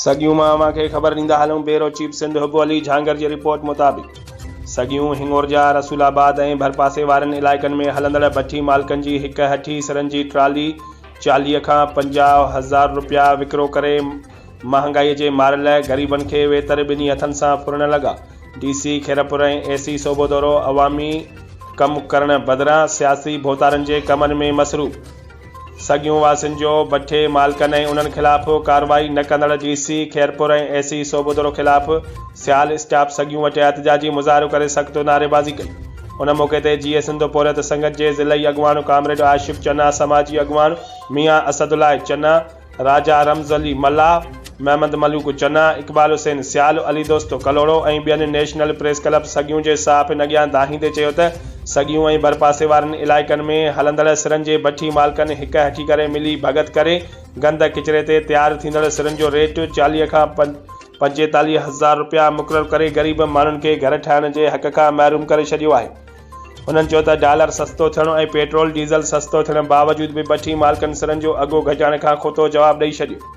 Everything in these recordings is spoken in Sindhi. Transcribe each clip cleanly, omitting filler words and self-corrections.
سڳيون مان اوهان کي خبر ڏيندا هلون بيورو چيف سنڌ حب علي جهانگر جي رپورٽ مطابق سڳيون هڱورجا رسول آباد ۽ ڀرپاسي وارن علائقن ۾ هلندڙ بٺي مالڪن جي هڪ هٺي سرن جي ٽرالي 40 کان 50 هزار رپيا وڪرو ڪري مهانگائي جي ماريل غريبن کي ويتر ٻنهي هٿن سان ڦرڻ لڳا D C Khairpur ۽ A C Sobhodero عوامي ڪم ڪرڻ بدران سياسي ڀوتارن جي ڪمن ۾ مصروف. سڳيون واسين جو بٺي مالڪن ۽ انهن خلاف ڪارروائي نه ڪندڙ D C Khairpur ۽ A C Sobhodero خلاف سيال اسٽاف سڳيون وٽ احتجاجي مظاهرو ڪري سخت نعريبازي ڪئي. ان موقعي تي جيئي سنڌ پورهيت سنگت جي ضلعي اڳواڻ ڪامريڊ عاشق چنا، سماجي اڳواڻ ميان اسدالله چنا، راجا رمز علي ملاح، محمد ملوڪ چنا، اقبال حسين سيال، علي دوست ڪلهوڙو ۽ ٻين نيشنل پريس ڪلب سڳيون جي صحافين اڳيان دانهيندي چيو ته سڳيون ۽ ڀرپاسي وارن علائقن ۾ هلندڙ سرن جي بٺي مالڪن هڪ هٺي ڪري ملي ڀڳت ڪري گند ڪچري تي تيار ٿيندڙ سرن جو ريٽ 40 کان 45 هزار رپيا مقرر ڪري غريب ماڻهن کي گهر ٺاهڻ جي حق کان محروم ڪري ڇڏيو آهي. هنن چيو ته ڊالر سستو ٿيڻ ۽ پيٽرول ڊيزل سستو ٿيڻ باوجود به بٺي مالڪن سرن جو اگهه گهٽائڻ کان کتو جواب ڏئي ڇڏيو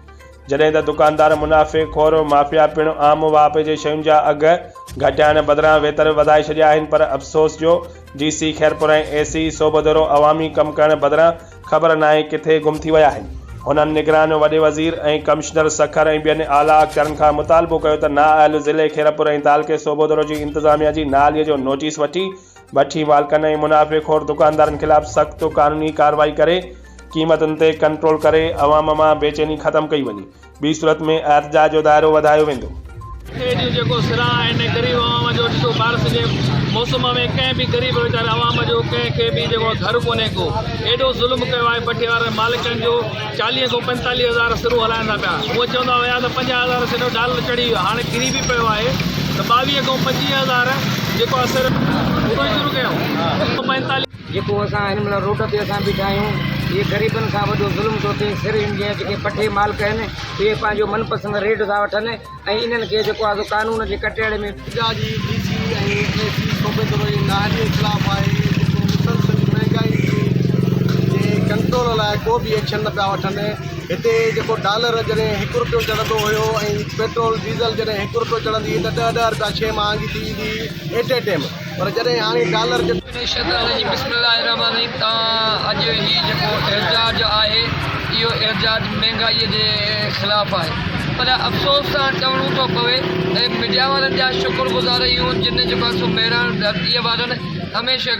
جڏهن ته دڪاندار منافعي خور مافيا پڻ عام واهپي جي شين جا اگهه گهٽائڻ بدران ويتر وڌائي ڇڏيا آهن پر افسوس جو ڊي سي خيرپور ۽ اي سي صوڀوديرو عوامي ڪم ڪرڻ بدران خبر ناهي ڪٿي گم ٿي ويا آهن. هنن نگران وڏي وزير ۽ ڪمشنر سکر ۽ ٻين اعليٰ اختيارين کان مطالبو ڪيو ته نااهل ضلعي خيرپور ۽ تعلقي صوڀوديرو جي انتظاميا جي نااهلي جو نوٽيس وٺي بٺي مالڪن ۽ منافعي خور دڪاندارن خلاف سخت قانوني ڪارروائي ڪري قيمتن تي ڪنٽرول ڪري عوام مان بيچيني ختم ڪئي وڃي. ٻي صورت ۾ احتجاج جو دائرو وڌايو ويندو. ٽي ڏينهن جيڪو سرا آهن غريب عوام جو ڏسو بارش جي موسم ۾ ڪنهن به غريب ويچاري عوام جو ڪنهن کي به جيڪو گهر ڪونهي ڪو ايڏو ظلم ڪيو آهي بٺي وارن مالڪن جو 40 کان 45 هزار سرون هلائن ٿا پيا هونء چوندا هيا ته 50 هزار سرو ڊالر چڙهي ويو هاڻي ڪري به پيو آهي ته 22 کان 25 هزار جيڪو آهي سر اتان ئي شروع ڪيائون 45 جيڪو اسان هن مهل روڊ تي اسان بيٺا آهيون اهي غريبن سان وڏو ظلم ٿو ٿئي سر هن جي جيڪي پٺي مالڪ آهن اهي پنهنجو من پسند ريٽ ٿا وٺن ۽ انهن کي جيڪو آهي سو قانون جي ڪٽهڙي ۾. احتجاجي ڊي سي ۽ اي سي صوبيدرو جي نااهلي خلاف آهي جيڪو مسلسل مهنگائي جي ڪنٽرول لاء ڪو به ايڪشن نه پيا وٺن هتي جيڪو ڊالر جڏهن هڪ روپيو چڙهندو هيو ۽ پيٽرول ڊيزل جڏهن هڪ روپيو چڙهندي هئي ته ڏهه ڏهه روپيا شيء مهانگي ٿي ويندي هئي ايٽ اي ٽيم پر جڏهن هاڻي ڊالر جي. من الشيطان الرجيم بسم الله الرحمن الرحيم تان اڄ هي جيڪو احتجاج آهي اهو احتجاج مهنگائي جي خلاف آهي پر افسوس سان چوڻو ٿو پوي ۽ ميڊيا وارن جا شڪر گذار آهيون جن جيڪو آهي سو مهراڻ ڌرتي وارن هميشه.